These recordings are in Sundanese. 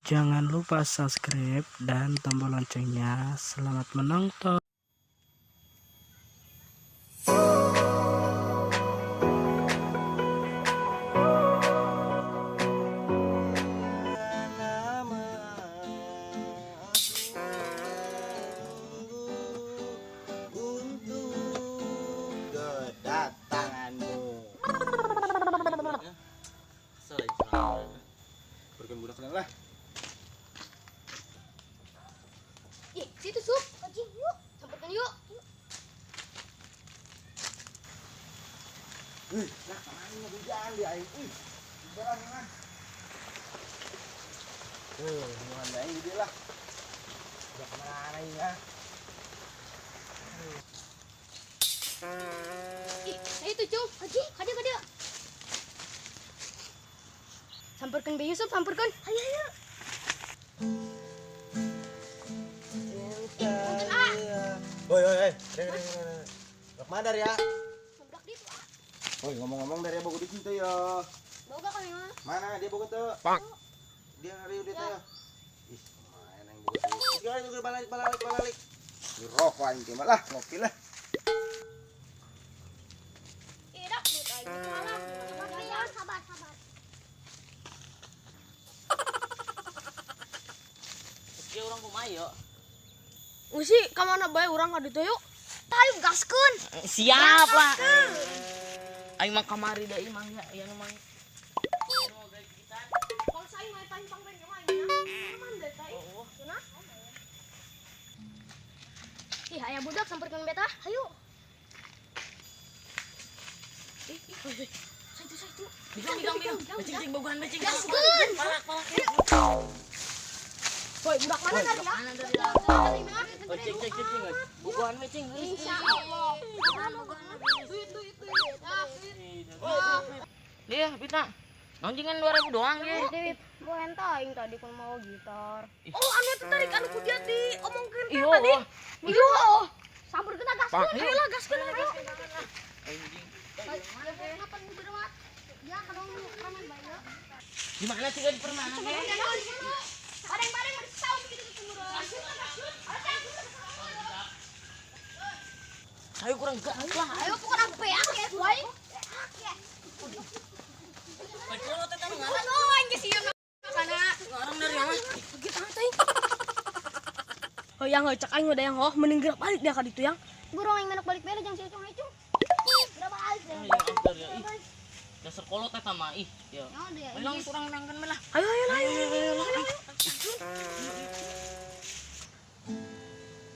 Jangan lupa subscribe dan tombol loncengnya. Selamat menonton. Untuk kedatanganmu. Berikan budak lah. Ih, situ Sup. Anjing, yuk. Samperkan yuk. Wih, lah kemana hujan di aing. Wih, jalan kan. Tuh, gimana aing dia lah. Udah kemana ini ya? Ih, itu Cung. Anjing, kadieu kadieu. Samperkan be Yusuf, samperkan. Ayo, ayo. Cinta. Woi, woi, woi. Reng, reng, reng. Rek mana ya? Seblak di itu, ah. Woi, ngomong-ngomong dari bogo di situ ya. Boga kami mah. Mana dia bogo tuh? Pak. Dia hari udah tuh. Ih, main yang bogo tuh. Segala juga balik balik balik. Di rokok aing teh lah, ngopi lah. Ih, dak duit aing kalah. Sabar ya, sabar, sabar. Ieu urang kumaha yeuh? Ngisi ka mana bae urang ka ditu yuk. Tayu gaskeun. Siap lah. Aing mah kamari deui mang ya, ieu nu mang. Bangsa aing mah paling pangpeng mah aing nya. Aman deh teh. Cenah. Ih, aya budak samperkeun beta. Hayu. Ih, ih, ih. Saitu saitu. Bidang bidang bidang. Becing cing bogohan becing. Gaskeun. Palak palak. Woi, budak mana tadi ya? Mana dari ya? Oh, cing cing cing cing. Bogohan becing. Insyaallah. Duit duit duit. Ah, Dia Pita. Nonjingan 2000 doang ya. Duit, gua enta aing tadi kun mau gitar. Oh, anu eta tarik anu ku dia diomongkeun teh Iyo. tadi. Iyo. Samperkeun ah gaskeun. Ayo lah gaskeun lah gaskeun. Kapan bermat? Ya, kalau ramen bae. Di mana sih di permana? Bareng-bareng bersahun gitu cemurun. Ayo kurang gas lah. Ayo pokoknya beak ya, gue. Kalau teh tanu ngarang. Aduh, aing geus sieun kana. Ngarang dari mana? Gitu ah teh. Oh, yang heuh cek aing udah yang oh mending gerak balik dia ka ditu yang. Burung aing menak balik bele jeung si Ecung Ecung. Berapa balik deh. Ayo ya ih. Dasar kolot eta mah ih. Ya. Ayo kurang nangkeun mah lah. Ayo ayo lah, ayo ayo ayo.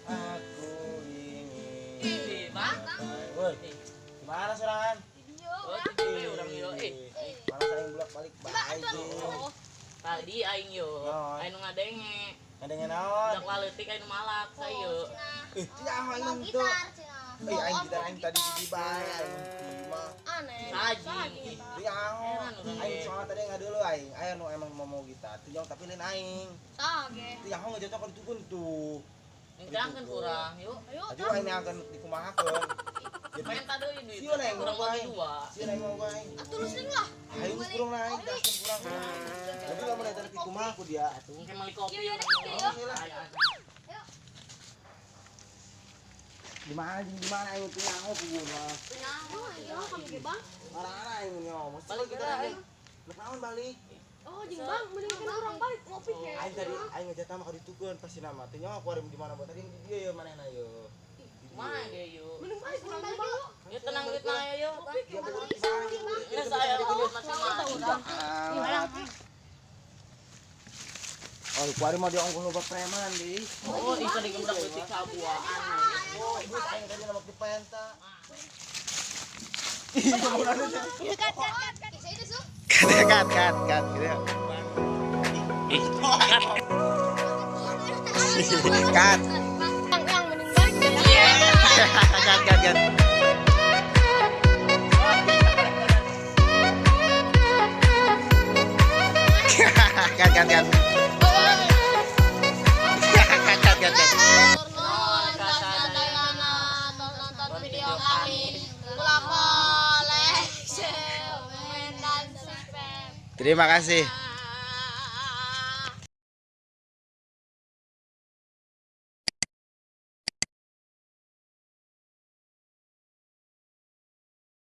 Aku ingin. Ih, Bang. Woi, gimana serangan? Oh, tipe urang ieu eh. Malah aing bolak-balik bae jeung. Tadi aing yo, aing nu ngadenge. Ngadenge naon? Budak laletik aing nu malak sayo. Ih, cenah aing mah teu. Eh, aing gitar aing tadi di bae aing mah. Aneh. Saji. Teu Heran urang aing ge. soalnya tadi ngadeuleuh aing. Aya nu emang mau gitar, teu jauh tapi lain aing. Sage. Teu nyaho ngejatuh ka ditu tuh. Ngejangkeun kurang, yuk. Ayo. Aduh aing akan dikumahakeun. Jadi Pengen deui duit. Sieun aing Kurang mau bagi aing. dua. Sieun aing mau aing. Atuh lu sering lah. Ayo geus kurang naik, gaskeun kurang. Jadi lamun eta dikumaha ku dia atuh. Mungkin meuli kopi. Iya, iya, urang. iya. Oke lah. Di mana jeung di mana aing teu nyaho puguh mah. Nyaho, ayo kami ge Bang. Marah aing nyaho. Mesti Balik kita lah, aing. Lek naon balik? Oh, jeung Bang, mending kan urang balik ngopi ke. Aing tadi aing ngejatah mah ka ditukeun pasti nama. Teu nyaho aku ari di mana buat tadi di dieu ye manehna ye. Kumaha ge yuk. Mending balik urang bang yuk. Ya tenang duit mah ayo. Dia bogo di mana? Ini saya duit masing-masing. Oh, ku ari mah dia ongkoh loba preman deui. Oh, ieu di budak leutik sabuaan. Oh, duit aing tadi nama di penta. Kat kat kat kat. Saya itu Sup. Kat kat kat gitu. Ih, kat. Kat. Yang yang mending balik deh. Kat kat kat. Kat kat kat. Kat kat kat kat. Nonton video kami. Like, share, dan subscribe. Terima kasih.